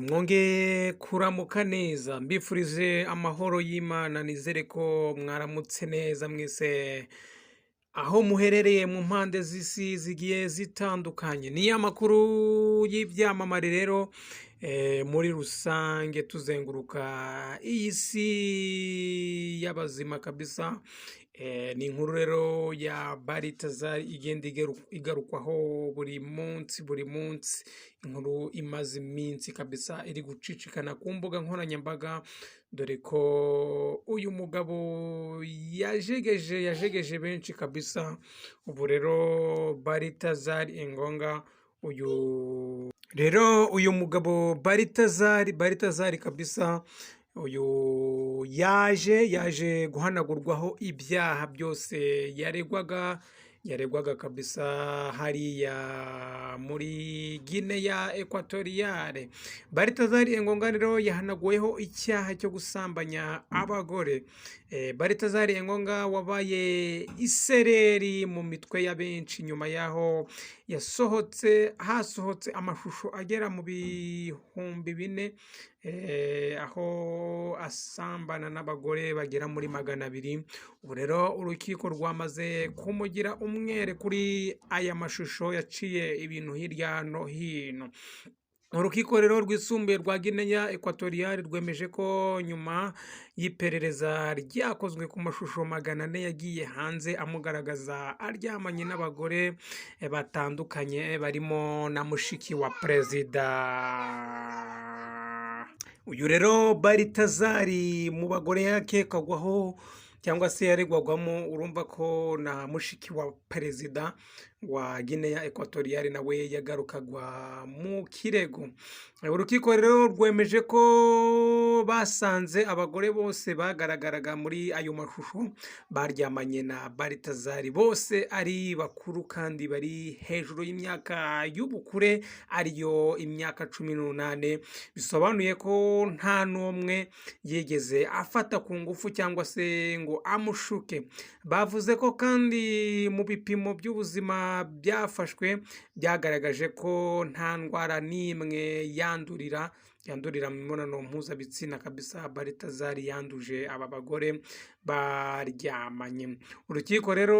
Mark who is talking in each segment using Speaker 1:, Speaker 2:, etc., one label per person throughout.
Speaker 1: Mwongeye kuramuka neza, mbifurije amahoro y'Imana, nizere ko mwaramutse neza mwese aho muherereye mu mpande z'isi zigiye zitandukanye. Ni amakuru y'ibyamamare rero muri rusange tuzenguruka iyi si y'abazima kabisa. Ni inkuru rero ya Baritazari igenda igarukwaho buri munsi buri munsi, inkuru imaze iminsi kabisa iri gucicikana ku mbuga nkoranyambaga, dore ko uyu mugabo yajegeje yajegeje benshi kabisa. Ubu rero Baritazari Engonga, uyu rero uyu mugabo Baritazari Baritazari kabisa, uyu yaje guhanagurwaho ibyaha byose yaregwaga yaregwaga kabisa hariya muri Guinea Equatoriale. Baritazari Engonga rero yahanaguweho icyaha cyo gusambanya abagore. Baritazari Engonga wabaye isereri mu mitwe ya benshi nyuma y'aho yasohotse hasohotse amashusho agera mu 4000 aho asambana n'abagore bagera muri 200. Ubu rero urukiko rwamaze kumugira umwere kuri aya mashusho yaciye ibintu hirya no hino. Urukiko rero rwisumbuye rwa Guinea Equatoriale rwemeje ko nyuma y'iperereza ryakozwe ku mashusho 400 yagiye hanze amugaragaza aryamanye n'abagore batandukanye barimo na mushiki wa perezida. Uyu rero Baritazari mu bagore yakekagwaho cyangwa se yaregwagwamo, urumva ko na mushiki wa perezida wa Guinea Equatoriale nawe yagarukagwa mu kirego. Urukiko rero rwemeje ko basanze abagore bose bagaragaraga muri ayo mashusho baryamanye na Baritazari bose ari bakuru kandi bari hejuru y'imyaka y'ubukure, ariyo imyaka 18, bisobanuye ko nta n'umwe yigeze afata ku ngufu cyangwa se ngo amushuke. Bavuze ko kandi mu bipimo by'ubuzima byafashwe byagaragaje ko nta ndwara n'imwe yandurira yandurira mu mibonano mpuzabitsina kabisa Baritazari yanduje aba bagore baryamanye. Urukiko rero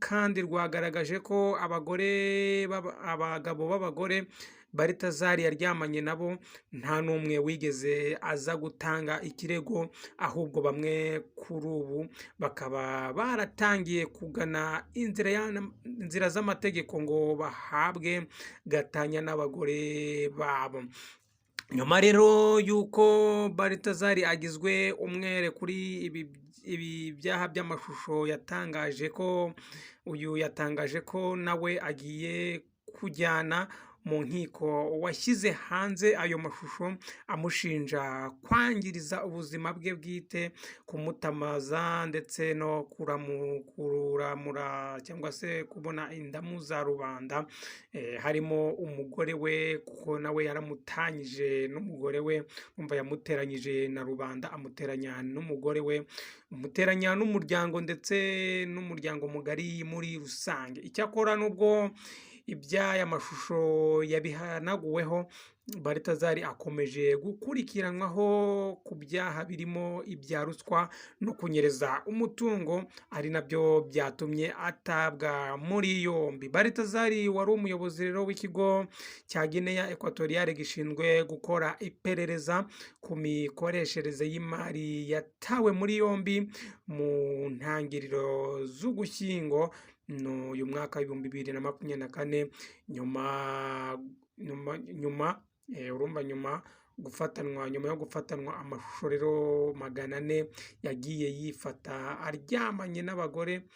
Speaker 1: kandi rwagaragaje ko abagore abagabo b'abagore Baritazari yaryamanye nabo nta n'umwe wigeze aza gutanga ikirego, ahubwo bamwe kuri ubu bakaba baratangiye kugana inzira z'amategeko ngo bahabwe gatanya n'abagore babo. Nyuma rero y'uko Baritazari agizwe umwere kuri ibi byaha by'amashusho, yatangaje ko uyu yatangaje ko nawe agiye kujyana mu nkiko washyize hanze ayo mashusho amushinja kwangiriza ubuzima bwe bwite, kumutamaza ndetse no kuramura cyangwa se kubona indamu za rubanda, harimo umugore we, kuko nawe yaramutanyije n'umugore we, umva yamuteranyije na rubanda, amuteranya n'umugore we, amuteranya n'umuryango ndetse n'umuryango mugari muri rusange. Icyakora nubwo iby'aya mashusho yabihanaguweho, Baritazari akomeje gukurikiranwaho ku byaha birimo ibya ruswa no kunyereza umutungo, ari nabyo byatumye atabwa muri yombi. Baritazari wari umuyobozi rero w'ikigo cya Guinea Equatoriale gishinzwe gukora iperereza ku mikoreshereze y'imari, yatawe muri yombi mu ntangiriro z'Ugushyingo uyu mwaka w'2024, nyuma nyuma nyuma urumva nyuma gufatanwa nyuma yo gufatanwa amashusho rero 400 yagiye yifata aryamanye n'abagore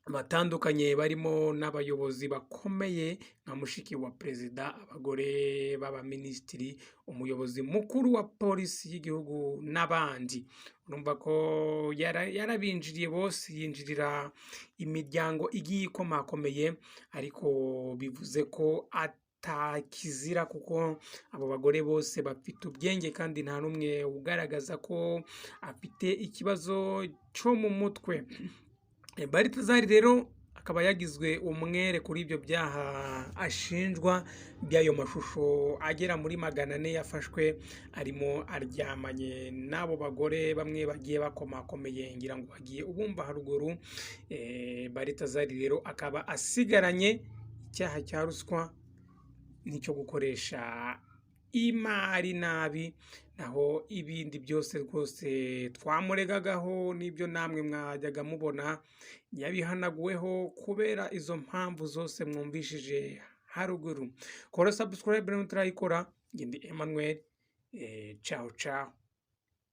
Speaker 1: batandukanye barimo n'abayobozi bakomeye nka mushiki wa perezida, abagore b'abaminisitiri, umuyobozi mukuru wa polisi y'igihugu n'abandi. Urumva ko yarabinjiriye bose, yinjirira imiryango igiye ikomakomeye, ariko bivuze ko atakizira kuko abo bagore bose bafite ubwenge kandi nta n'umwe ugaragaza ko afite ikibazo cyo mu mutwe. Baritazari rero Akaba yagizwe umwere kuri ibyo byaha ashinjwa by'ayo mashusho agera muri 400 yafashwe arimo aryamanye n'abo bagore bamwe bagiye bakomakomeye, ngira ngo bagiye ubumva haruguru. Baritazari rero akaba asigaranye icyaha cya ruswa n'icyo gukoresha imari nabi, naho ibindi byose rwose twamuregagaho n'ibyo namwe mwajyaga mubona yabihanaguweho kubera izo mpamvu zose mwumvishije haruguru. Kora subscribe rero utarayikora. Njye ndi Emmanuel, ciao ciao,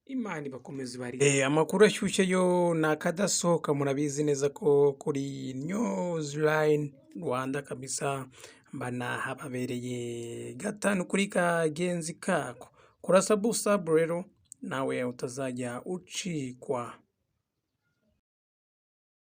Speaker 1: Imana ibakomeze ibarinde. Amakuru ashyushye yo ni akadasohoka, murabizi neza ko kuri Newsline Rwanda kabisa mba nahababereye gatanu kuri kagenzi kako. Kora sabu rero nawe utazajya ucikwa.